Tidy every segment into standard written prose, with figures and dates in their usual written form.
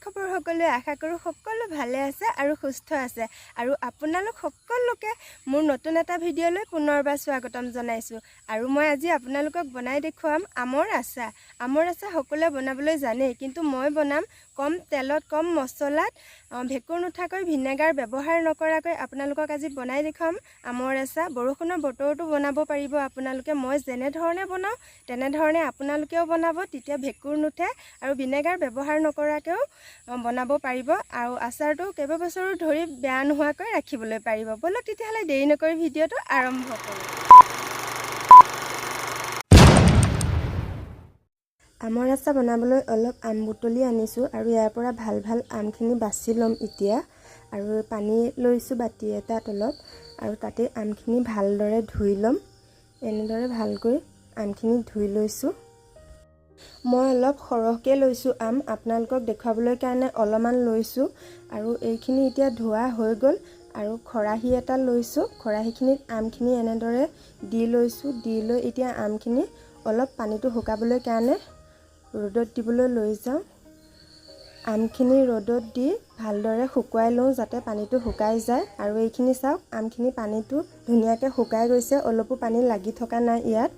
খবৰ সকলোৱে? আশা কৰোঁ সকলো ভালে আছে আৰু সুস্থ আছে। আৰু আপোনালোক সকলোকে মোৰ নতুন এটা ভিডিঅ'লৈ পুনৰবাৰ স্বাগতম জনাইছোঁ। আৰু মই আজি আপোনালোকক বনাই দেখুৱাম আমৰ আচাৰ। আমৰ আচাৰ সকলোৱে বনাবলৈ জানেই, কিন্তু মই বনাম কম তেলত, কম মছলাত, ভেঁকুৰ নুঠাকৈ, ভিনেগাৰ ব্যৱহাৰ নকৰাকৈ আপোনালোকক আজি বনাই দেখুৱাম আমৰ আচাৰ। বৰষুণৰ বতৰতো বনাব পাৰিব আপোনালোকে। মই যেনেধৰণে বনাওঁ তেনেধৰণে আপোনালোকেও বনাব, তেতিয়া ভেঁকুৰ নুঠে আৰু ভিনেগাৰ ব্যৱহাৰ নকৰাকৈও বনাব পাৰিব আৰু আচাৰটো কেইবাবছৰো ধৰি বেয়া নোহোৱাকৈ ৰাখিবলৈ পাৰিব। ব'লক তেতিয়াহ'লে দেৰি নকৰি ভিডিঅ'টো আৰম্ভ কৰোঁ। আমৰ আচাৰ বনাবলৈ অলপ আম বুটলি আনিছোঁ আৰু ইয়াৰ পৰা ভাল ভাল আমখিনি বাছি ল'ম এতিয়া। আৰু পানী লৈছোঁ বাতি এটাত অলপ আৰু তাতে আমখিনি ভালদৰে ধুই ল'ম। এনেদৰে ভালকৈ আমখিনি ধুই লৈছোঁ। মই অলপ সৰহকৈ লৈছোঁ আম, আপোনালোকক দেখুৱাবলৈ কাৰণে অলপমান লৈছোঁ। আৰু এইখিনি এতিয়া ধোৱা হৈ গ'ল। আৰু খৰাহী এটা লৈছোঁ, খৰাহীখিনিত আমখিনি এনেদৰে দি লৈছোঁ। দি লৈ এতিয়া আমখিনি অলপ পানীটো শুকাবলৈ কাৰণে ৰ'দত দিবলৈ লৈ যাওঁ। আমখিনি ৰ'দত দি ভালদৰে শুকুৱাই লওঁ যাতে পানীটো শুকাই যায়। আৰু এইখিনি চাওক, আমখিনি পানীটো ধুনীয়াকৈ শুকাই গৈছে, অলপো পানী লাগি থকা নাই ইয়াত।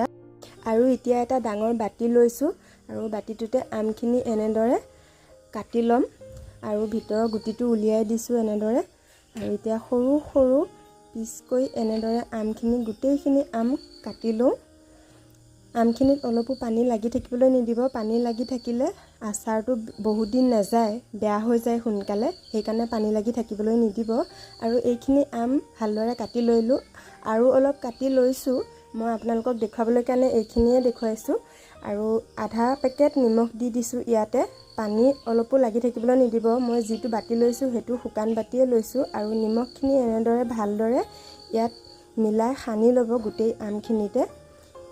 আৰু এতিয়া এটা ডাঙৰ বাতি লৈছোঁ আৰু বাতিটোতে আমখিনি এনেদৰে কাটি ল'ম আৰু ভিতৰৰ গুটিটো উলিয়াই দিছোঁ এনেদৰে। আৰু এতিয়া সৰু সৰু পিচকৈ এনেদৰে আমখিনি গোটেইখিনি আম কাটি লওঁ। আমখিনিত অলপো পানী লাগি থাকিবলৈ নিদিব, পানী লাগি থাকিলে আচাৰটো বহুত দিন নাযায়, বেয়া হৈ যায় সোনকালে, সেইকাৰণে পানী লাগি থাকিবলৈ নিদিব। আৰু এইখিনি আম ভালদৰে কাটি লৈলোঁ আৰু অলপ কাটি লৈছোঁ, মই আপোনালোকক দেখুৱাবলৈ কাৰণে এইখিনিয়ে দেখুৱাইছোঁ। আৰু আধা পেকেট নিমখ দি দিছোঁ ইয়াতে, পানী অলপো লাগি থাকিবলৈ নিদিব। মই যিটো বাতি লৈছোঁ সেইটো শুকান বাতিয়ে লৈছোঁ। আৰু নিমখখিনি এনেদৰে ভালদৰে ইয়াত মিলাই সানি ল'ব গোটেই আমখিনিতে,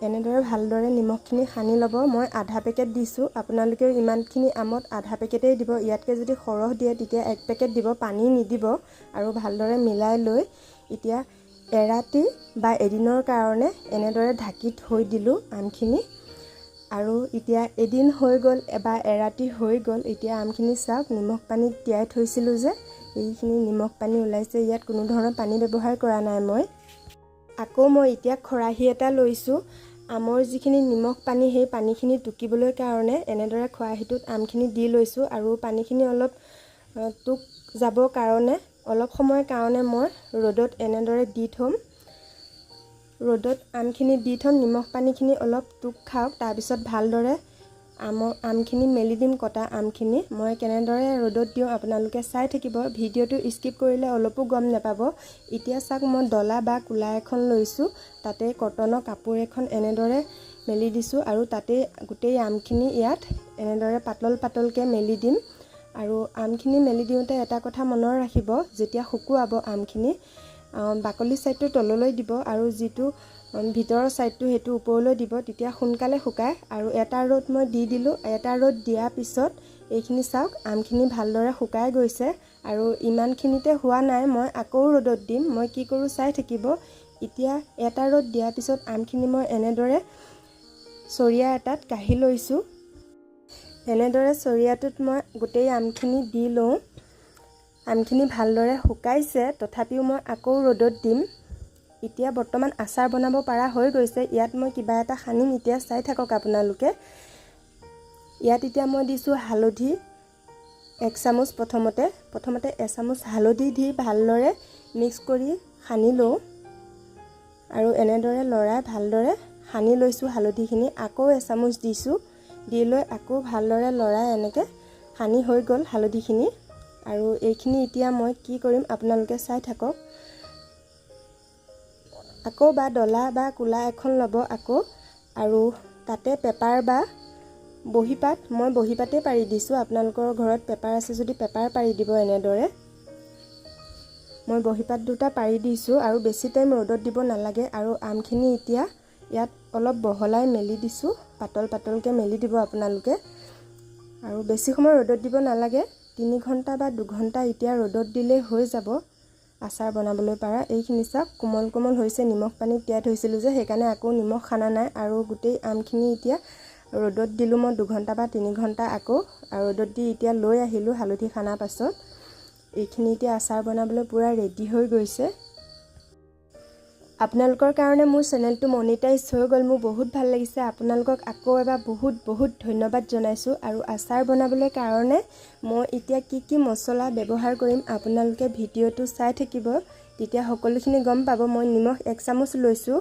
এনেদৰে ভালদৰে নিমখখিনি সানি ল'ব। মই আধা পেকেট দিছোঁ, আপোনালোকেও ইমানখিনি আমত আধা পেকেটেই দিব। ইয়াতকৈ যদি সৰহ দিয়ে তেতিয়া এক পেকেট দিব, পানী নিদিব। আৰু ভালদৰে মিলাই লৈ এতিয়া এৰাতি বা এদিনৰ কাৰণে এনেদৰে ঢাকি থৈ দিলোঁ আমখিনি। আৰু এতিয়া এদিন হৈ গ'ল বা এৰাতি হৈ গ'ল। এতিয়া আমখিনি চাওক, নিমখ পানীত তিয়াই থৈছিলোঁ যে, এইখিনি নিমখ পানী ওলাইছে। ইয়াত কোনো ধৰণৰ পানী ব্যৱহাৰ কৰা নাই মই। আকৌ মই এতিয়া খৰাহী এটা লৈছোঁ। আমৰ যিখিনি নিমখ পানী, সেই পানীখিনি টুকিবলৈ কাৰণে এনেদৰে খৰাহীটোত আমখিনি দি লৈছোঁ। আৰু পানীখিনি অলপ টোক যাবৰ কাৰণে অলপ সময়ৰ কাৰণে মই ৰ'দত এনেদৰে দি থ'ম। ৰ'দত আমখিনি দি থ'ম, নিমখ পানীখিনি অলপ টোক খাওক। তাৰপিছত ভালদৰে আমখিনি মেলি দিম, কটা আমখিনি। মই কেনেদৰে ৰ'দত দিওঁ আপোনালোকে চাই থাকিব, ভিডিঅ'টো স্কিপ কৰিলে অলপো গম নাপাব। এতিয়া চাওক, মই ডলা বা কুলা এখন লৈছোঁ, তাতে কটনৰ কাপোৰ এখন এনেদৰে মেলি দিছোঁ আৰু তাতেই গোটেই আমখিনি ইয়াত এনেদৰে পাতল পাতলকৈ মেলি দিম। আৰু আমখিনি মেলি দিওঁতে এটা কথা মনত ৰাখিব, যেতিয়া শুকুৱাব আমখিনি বাকলি ছাইডটো তললৈ দিব আৰু যিটো ভিতৰৰ ছাইডটো সেইটো ওপৰলৈ দিব, তেতিয়া সোনকালে শুকায়। আৰু এটা ৰ'দ মই দি দিলোঁ। এটা ৰ'দ দিয়াৰ পিছত এইখিনি চাওক, আমখিনি ভালদৰে শুকাই গৈছে। আৰু ইমানখিনিতে হোৱা নাই, মই আকৌ ৰ'দত দিম। মই কি কৰোঁ চাই থাকিব। এতিয়া এটা ৰ'দ দিয়াৰ পিছত আমখিনি মই এনেদৰে চৰিয়া এটাত কাঢ়ি লৈছোঁ। এনেদৰে চৰিয়াটোত মই গোটেই আমখিনি দি লওঁ। আমখিনি ভালদৰে শুকাইছে, তথাপিও মই আকৌ ৰ'দত দিম। এতিয়া বৰ্তমান আচাৰ বনাব পৰা হৈ গৈছে। ইয়াত মই কিবা এটা সানিম, এতিয়া চাই থাকক আপোনালোকে। ইয়াত এতিয়া মই দিছোঁ হালধি এক চামুচ। প্ৰথমতে এচামুচ হালধি দি ভালদৰে মিক্স কৰি সানি লওঁ। আৰু এনেদৰে লৰাই ভালদৰে সানি লৈছোঁ হালধিখিনি। আকৌ এচামুচ দিছোঁ, দি লৈ আকৌ ভালদৰে লৰাই এনেকৈ সানি হৈ গ'ল হালধিখিনি। আৰু এইখিনি এতিয়া মই কি কৰিম আপোনালোকে চাই থাকক। আকৌ বা ডলা বা কুলা এখন ল'ব আকৌ, আৰু তাতে পেপাৰ বা বহীপাত, মই বহীপাতেই পাৰি দিছোঁ। আপোনালোকৰ ঘৰত পেপাৰ আছে যদি পেপাৰ পাৰি দিব এনেদৰে। মই বহীপাত দুটা পাৰি দিছোঁ আৰু বেছি টাইম ৰ'দত দিব নালাগে। আৰু আমখিনি এতিয়া ইয়াত অলপ বহলাই মেলি দিছোঁ, পাতল পাতলকৈ মেলি দিব আপোনালোকে। আৰু বেছি সময় ৰ'দত দিব নালাগে, 3 ঘণ্টা বা 2 ঘণ্টা এতিয়া ৰ'দত দিলেই হৈ যাব আচাৰ বনাবলৈ পাৰা। এইখিনি চাওক, কোমল কোমল হৈছে। নিমখ পানীত তিয়াই থৈছিলোঁ যে, সেইকাৰণে আকৌ নিমখ সানা নাই। আৰু গোটেই আমখিনি এতিয়া ৰ'দত দিলোঁ মই 2 ঘণ্টা বা 3 ঘণ্টা আকৌ, আৰু ৰ'দত দি এতিয়া লৈ আহিলোঁ হালধি সানাৰ পাছত। এইখিনি এতিয়া আচাৰ বনাবলৈ পূৰা ৰেডি হৈ গৈছে। আপোনালোকৰ কাৰণে মোৰ চেনেলটো মনিটাইজ হৈ গ'ল, মোৰ বহুত ভাল লাগিছে। আপোনালোকক আকৌ এবাৰ বহুত বহুত ধন্যবাদ জনাইছোঁ। আৰু আচাৰ বনাবলৈ কাৰণে মই এতিয়া কি কি মছলা ব্যৱহাৰ কৰিম আপোনালোকে ভিডিঅ'টো চাই থাকিব, তেতিয়া সকলোখিনি গম পাব। মই নিমখ 1 চামুচ লৈছোঁ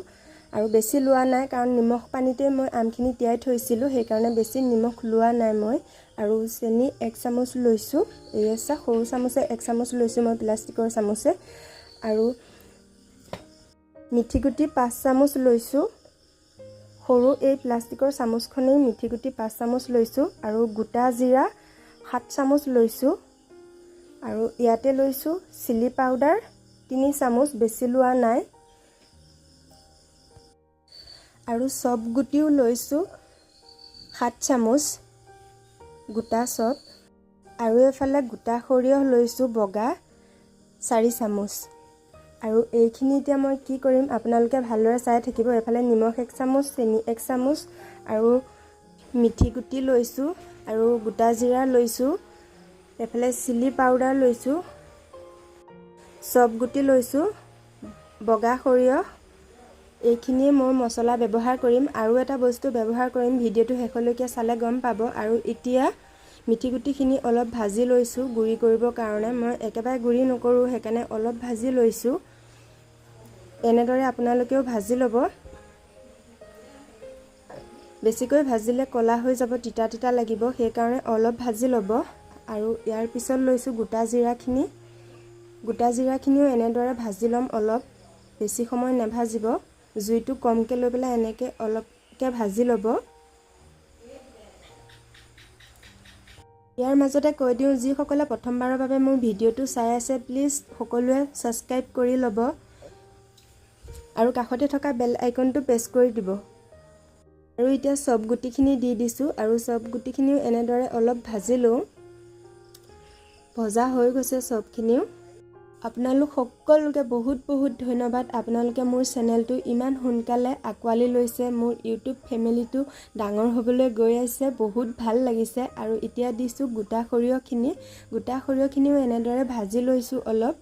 আৰু বেছি লোৱা নাই, কাৰণ নিমখ পানীতে মই আমখিনি তিয়াই থৈছিলোঁ, সেইকাৰণে বেছি নিমখ লোৱা নাই মই। আৰু চেনি 1 চামুচ লৈছোঁ, এয়া সৰু চামুচে 1 চামুচ লৈছোঁ মই, প্লাষ্টিকৰ চামুচে। আৰু মিঠিগুটি 5 চামুচ লৈছোঁ, সৰু এই প্লাষ্টিকৰ চামুচখনেই মিঠিগুটি 5 চামুচ লৈছোঁ। আৰু গোটা জিৰা 7 চামুচ লৈছোঁ। আৰু ইয়াতে লৈছোঁ চিলি পাউডাৰ 3 চামুচ, বেছি লোৱা নাই। আৰু চব গুটিও লৈছোঁ 7 চামুচ গোটা চব। আৰু এইফালে গোটা সৰিয়হ লৈছোঁ বগা 4 চামুচ। আৰু এইখিনি এতিয়া মই কি কৰিম আপোনালোকে ভালদৰে চাই থাকিব। এইফালে নিমখ 1 চামুচ, চেনি 1 চামুচ আৰু মিঠি গুটি লৈছোঁ আৰু গোটা জিৰা লৈছোঁ, এইফালে চিলি পাউডাৰ লৈছোঁ, চব গুটি লৈছোঁ, বগা সৰিয়হ। এইখিনিয়ে মই মছলা ব্যৱহাৰ কৰিম। আৰু এটা বস্তু ব্যৱহাৰ কৰিম, ভিডিঅ'টো শেষলৈকে চালে গম পাব। আৰু এতিয়া মিঠিগুটিখিনি অলপ ভাজি লৈছোঁ গুড়ি কৰিবৰ কাৰণে। মই একেবাৰে গুড়ি নকৰোঁ, সেইকাৰণে অলপ ভাজি লৈছোঁ। এনেদৰে আপোনালোকেও ভাজি ল'ব। বেছিকৈ ভাজিলে ক'লা হৈ যাব, তিতা তিতা লাগিব, সেইকাৰণে অলপ ভাজি ল'ব। আৰু ইয়াৰ পিছত লৈছোঁ গোটা জিৰাখিনি। গোটা জিৰাখিনিও এনেদৰে ভাজি ল'ম অলপ, বেছি সময় নাভাজিব। জুইটো কমকৈ লৈ পেলাই এনেকৈ অলপকৈ ভাজি ল'ব। ইয়াৰ মাজতে কৈ দিওঁ, যিসকলে প্ৰথমবাৰৰ বাবে মোৰ ভিডিঅ'টো চাই আছে, প্লিজ সকলোৱে ছাবস্ক্ৰাইব কৰি ল'ব আৰু কাষতে থকা বেল আইকনটো প্ৰেছ কৰি দিব। আৰু এতিয়া চব গুটিখিনি দি দিছোঁ আৰু চব গুটিখিনিও এনেদৰে অলপ ভাজি লওঁ। ভজা হৈ গৈছে চবখিনিও। আপোনালোক সকলোকে বহুত বহুত ধন্যবাদ। আপোনালোকে মোৰ চেনেলটো ইমান সোনকালে আঁকোৱালি লৈছে, মোৰ ইউটিউব ফেমিলিটো ডাঙৰ হ'বলৈ গৈ আছে, বহুত ভাল লাগিছে। আৰু এতিয়া দিছোঁ গোটা সৰিয়হখিনি। গোটা সৰিয়হখিনিও এনেদৰে ভাজি লৈছোঁ অলপ।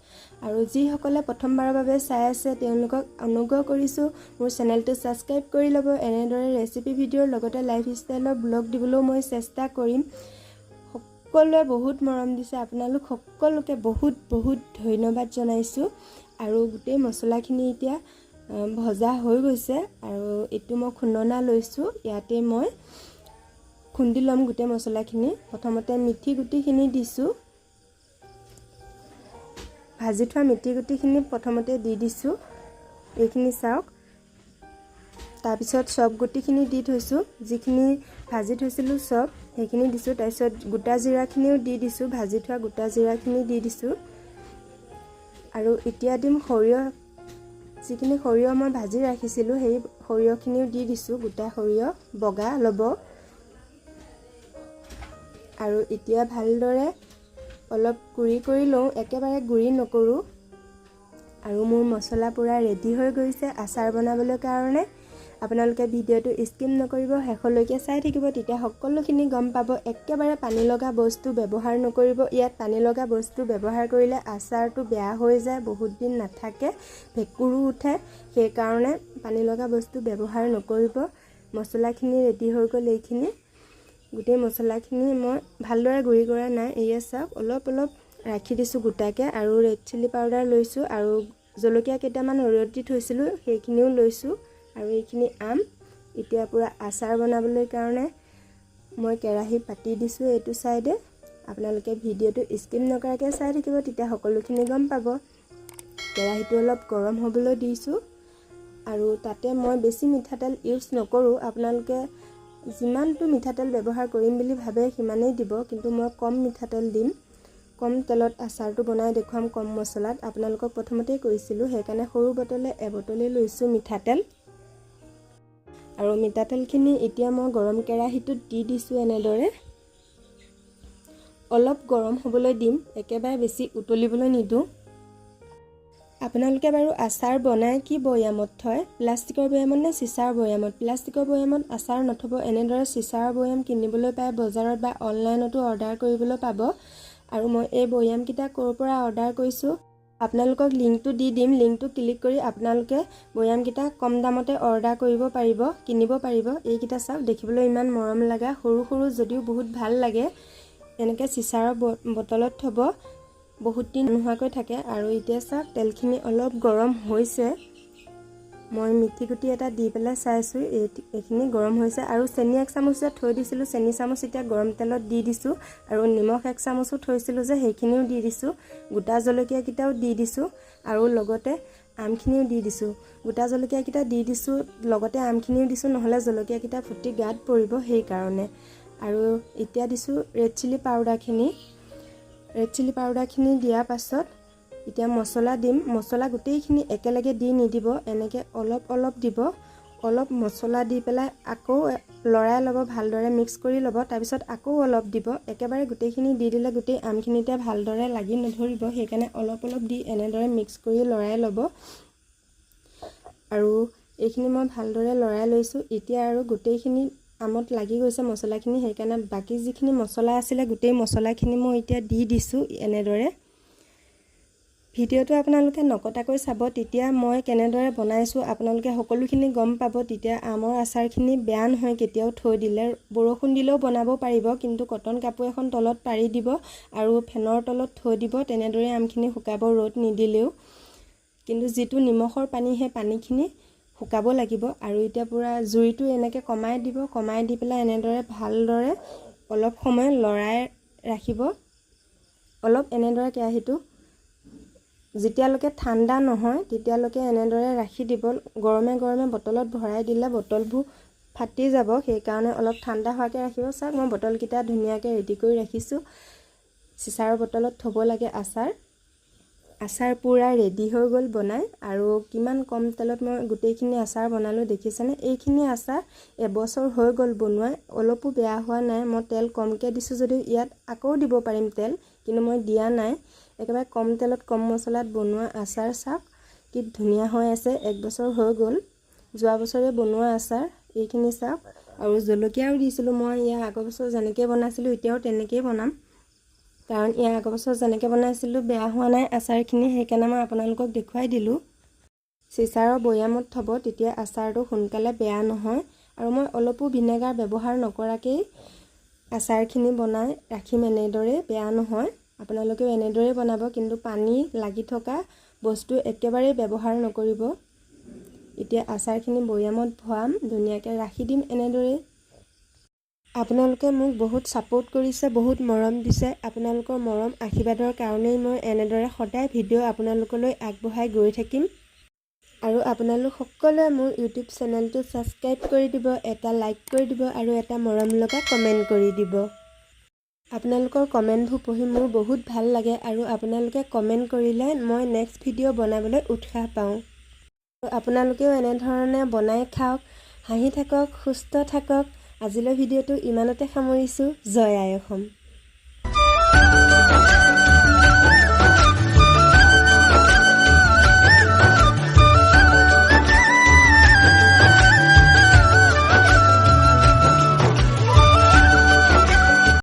আৰু যিসকলে প্ৰথমবাৰৰ বাবে চাই আছে তেওঁলোকক অনুগ্ৰহ কৰিছোঁ মোৰ চেনেলটো ছাবস্ক্ৰাইব কৰি ল'ব। এনেদৰে ৰেচিপি ভিডিঅ'ৰ লগতে লাইফ ষ্টাইলৰ ব্লগ দিবলৈও মই চেষ্টা কৰিম। সকলোৱে বহুত মৰম দিছে, আপোনালোক সকলোকে বহুত বহুত ধন্যবাদ জনাইছোঁ। আৰু গোটেই মছলাখিনি এতিয়া ভজা হৈ গৈছে। আৰু এইটো মই খুন্দনা লৈছোঁ, ইয়াতে মই খুন্দি ল'ম গোটেই মছলাখিনি। প্ৰথমতে মিঠি গুটিখিনি দিছোঁ, ভাজি থোৱা মিঠি গুটিখিনি প্ৰথমতে দি দিছোঁ, এইখিনি চাওক। তাৰপিছত চব গুটিখিনি দি থৈছোঁ, যিখিনি ভাজি থৈছিলোঁ চব সেইখিনি দিছোঁ। তাৰপিছত গোটা জিৰাখিনিও দি দিছোঁ, ভাজি থোৱা গোটা জিৰাখিনি দি দিছোঁ। আৰু এতিয়া দিম সৰিয়হ, যিখিনি সৰিয়হ মই ভাজি ৰাখিছিলোঁ সেই সৰিয়হখিনিও দি দিছোঁ, গোটা সৰিয়হ বগা ল'ব। আৰু এতিয়া ভালদৰে অলপ গুড়ি কৰি লওঁ, একেবাৰে গুড়ি নকৰোঁ। আৰু মোৰ মছলা পূৰা ৰেডি হৈ গৈছে আচাৰ বনাবলৈ কাৰণে। আপোনালোকে ভিডিঅ'টো স্কিপ নকৰিব, শেষলৈকে চাই থাকিব, তেতিয়া সকলোখিনি গম পাব। একেবাৰে পানী লগা বস্তু ব্যৱহাৰ নকৰিব। ইয়াত পানী লগা বস্তু ব্যৱহাৰ কৰিলে আচাৰটো বেয়া হৈ যায়, বহুত দিন নাথাকে, ভেঁকুৰো উঠে, সেইকাৰণে পানী লগা বস্তু ব্যৱহাৰ নকৰিব। মছলাখিনি ৰেডি হৈ গ'ল। এইখিনি গোটেই মছলাখিনি মই ভালদৰে গুড়ি কৰা নাই, এয়া চাওক, অলপ অলপ ৰাখি দিছোঁ গোটাকৈ। আৰু ৰেড চিলি পাউডাৰ লৈছোঁ আৰু জলকীয়া কেইটামান ৰ'দত দি থৈছিলোঁ সেইখিনিও লৈছোঁ। আৰু এইখিনি আম এতিয়া পূৰা আচাৰ বনাবলৈ কাৰণে মই কেৰাহী পাতি দিছোঁ এইটো ছাইডে। আপোনালোকে ভিডিঅ'টো স্কিপ নকৰাকৈ চাই থাকিব, তেতিয়া সকলোখিনি গম পাব। কেৰাহীটো অলপ গৰম হ'বলৈ দিছোঁ। আৰু তাতে মই বেছি মিঠাতেল ইউজ নকৰোঁ, আপোনালোকে যিমানটো মিঠাতেল ব্যৱহাৰ কৰিম বুলি ভাবে সিমানেই দিব, কিন্তু মই কম মিঠাতেল দিম। কম তেলত আচাৰটো বনাই দেখুৱাম, কম মছলাত। আপোনালোকক প্ৰথমতেই কৈছিলোঁ, সেইকাৰণে সৰু বটলে এবটলেই লৈছোঁ মিঠাতেল। আৰু মিঠাতেলখিনি এতিয়া মই গৰম কেৰাহীটোত দি দিছোঁ এনেদৰে। অলপ গৰম হ'বলৈ দিম, একেবাৰে বেছি উতলিবলৈ নিদিওঁ। আপোনালোকে বাৰু আচাৰ বনাই কি বৈয়ামত থয়? প্লাষ্টিকৰ বৈয়ামত নে চিচাৰ বৈয়ামত? প্লাষ্টিকৰ বৈয়ামত আচাৰ নথ'ব। এনেদৰে চিচাৰৰ বৈয়াম কিনিবলৈ পায় বজাৰত বা অনলাইনতো অৰ্ডাৰ কৰিবলৈ পাব। আৰু মই এই বৈয়ামকেইটা ক'ৰ পৰা অৰ্ডাৰ কৰিছোঁ, আপোনালোকক লিংকটো দি দিম। লিংকটো ক্লিক কৰি আপোনালোকে বৈয়ামকেইটা কম দামতে অৰ্ডাৰ কৰিব পাৰিব, কিনিব পাৰিব। এইকেইটা চাওক, দেখিবলৈ ইমান মৰম লগা, সৰু সৰু যদিও বহুত ভাল লাগে। এনেকৈ চিচাৰৰ বটলত থ'ব, বহুত দিন নোহোৱাকৈ থাকে। আৰু এতিয়া চাওক, তেলখিনি অলপ গৰম হৈছে। মই মিঠি গুটি এটা দি পেলাই চাইছোঁ, এইখিনি গৰম হৈছে। আৰু চেনি এক চামুচ যে থৈ দিছিলোঁ, চেনি চামুচ এতিয়া গৰম তেলত দি দিছোঁ। আৰু নিমখ এক চামুচো থৈছিলোঁ যে, সেইখিনিও দি দিছোঁ। গোটা জলকীয়াকেইটাও দি দিছোঁ আৰু লগতে আমখিনিও দি দিছোঁ। গোটা জলকীয়াকেইটা দি দিছোঁ, লগতে আমখিনিও দিছোঁ, নহ'লে জলকীয়াকেইটা ফুটি গাত পৰিব, সেইকাৰণে। আৰু এতিয়া দিছোঁ ৰেড চিলি পাউডাৰখিনি। ৰেড চিলি পাউডাৰখিনি দিয়াৰ পাছত এতিয়া মছলা দিম। মছলা গোটেইখিনি একেলগে দি নিদিব, এনেকৈ অলপ অলপ দিব। অলপ মছলা দি পেলাই আকৌ লৰাই ল'ব, ভালদৰে মিক্স কৰি ল'ব। তাৰপিছত আকৌ অলপ দিব। একেবাৰে গোটেইখিনি দি দিলে গোটেই আমখিনিতে ভালদৰে লাগি নধৰিব, সেইকাৰণে অলপ অলপ দি এনেদৰে মিক্স কৰি লৰাই ল'ব। আৰু এইখিনি মই ভালদৰে লৰাই লৈছোঁ এতিয়া। আৰু গোটেইখিনি আমত লাগি গৈছে মছলাখিনি, সেইকাৰণে বাকী যিখিনি মছলা আছিলে, গোটেই মছলাখিনি মই এতিয়া দি দিছোঁ এনেদৰে। ভিডিঅ'টো আপোনালোকে নকটাকৈ চাব, তেতিয়া মই কেনেদৰে বনাইছোঁ আপোনালোকে সকলোখিনি গম পাব। তেতিয়া আমৰ আচাৰখিনি বেয়া নহয় কেতিয়াও থৈ দিলে। বৰষুণ দিলেও বনাব পাৰিব, কিন্তু কটন কাপোৰ এখন তলত পাৰি দিব আৰু ফেনৰ তলত থৈ দিব। তেনেদৰে আমখিনি শুকাব ৰ'দ নিদিলেও, কিন্তু যিটো নিমখৰ পানী, সেই পানীখিনি শুকাব লাগিব। আৰু এতিয়া পূৰা জুইটো এনেকৈ কমাই দিব। কমাই দি পেলাই এনেদৰে ভালদৰে অলপ সময় লৰাই ৰাখিব। অলপ এনেদৰে কেৰাহীটো যেতিয়ালৈকে ঠাণ্ডা নহয়, তেতিয়ালৈকে এনেদৰে ৰাখি দিব। গৰমে গৰমে বটলত ভৰাই দিলে বটলবোৰ ফাটি যাব, সেইকাৰণে অলপ ঠাণ্ডা হোৱাকৈ ৰাখিব। চাওক, মই বটলকেইটা ধুনীয়াকৈ ৰেডি কৰি ৰাখিছোঁ। চিচাৰৰ বটলত থ'ব লাগে আচাৰ। আচাৰ পূৰা ৰেডি হৈ গ'ল বনাই। আৰু কিমান কম তেলত মই গোটেইখিনি আচাৰ বনালোঁ, দেখিছেনে? এইখিনি আচাৰ এবছৰ হৈ গ'ল বনোৱাই, অলপো বেয়া হোৱা নাই। মই তেল কমকৈ দিছোঁ যদিও ইয়াত আকৌ দিব পাৰিম তেল, কিন্তু মই দিয়া নাই। একেবাৰে কম তেলত, কম মছলাত বনোৱা আচাৰ। চাওক কি ধুনীয়া হৈ আছে। এক বছৰ হৈ গ'ল, যোৱা বছৰে বনোৱা আচাৰ এইখিনি, চাওক। আৰু জলকীয়াও দিছিলোঁ মই। ইয়াৰ আগৰ বছৰ যেনেকৈ বনাইছিলোঁ, এতিয়াও তেনেকৈয়ে বনাম, কাৰণ ইয়াৰ আগৰ বছৰ যেনেকৈ বনাইছিলোঁ, বেয়া হোৱা নাই আচাৰখিনি, সেইকাৰণে মই আপোনালোকক দেখুৱাই দিলোঁ। চিচাৰৰ বৈয়ামত থ'ব, তেতিয়া আচাৰটো সোনকালে বেয়া নহয়। আৰু মই অলপো ভিনেগাৰ ব্যৱহাৰ নকৰাকেই আচাৰখিনি বনাই ৰাখিম এনেদৰে, বেয়া নহয়। আপোনালোকেও এনেদৰেই বনাব, কিন্তু পানী লাগি থকা বস্তু একেবাৰেই ব্যৱহাৰ নকৰিব। এতিয়া আচাৰখিনি বৈয়ামত ভৰাম, ধুনীয়াকৈ ৰাখি দিম এনেদৰেই। আপোনালোকে মোক বহুত ছাপোৰ্ট কৰিছে, বহুত মৰম দিছে। আপোনালোকৰ মৰম আশীৰ্বাদৰ কাৰণেই মই এনেদৰে সদায় ভিডিঅ' আপোনালোকলৈ আগবঢ়াই গৈ থাকিম। আৰু আপোনালোক সকলোৱে মোৰ ইউটিউব চেনেলটো ছাবস্ক্ৰাইব কৰি দিব, এটা লাইক কৰি দিব আৰু এটা মৰম লগা কমেণ্ট কৰি দিব। আপোনালোকৰ কমেণ্টবোৰ পঢ়ি মোৰ বহুত ভাল লাগে আৰু আপোনালোকে কমেণ্ট কৰিলে মই নেক্সট ভিডিঅ' বনাবলৈ উৎসাহ পাওঁ। আপোনালোকেও এনেধৰণে বনাই খাওক, হাঁহি থাকক, সুস্থ থাকক। আজিলৈ ভিডিঅ'টো ইমানতে সামৰিছোঁ। জয় আই অসম।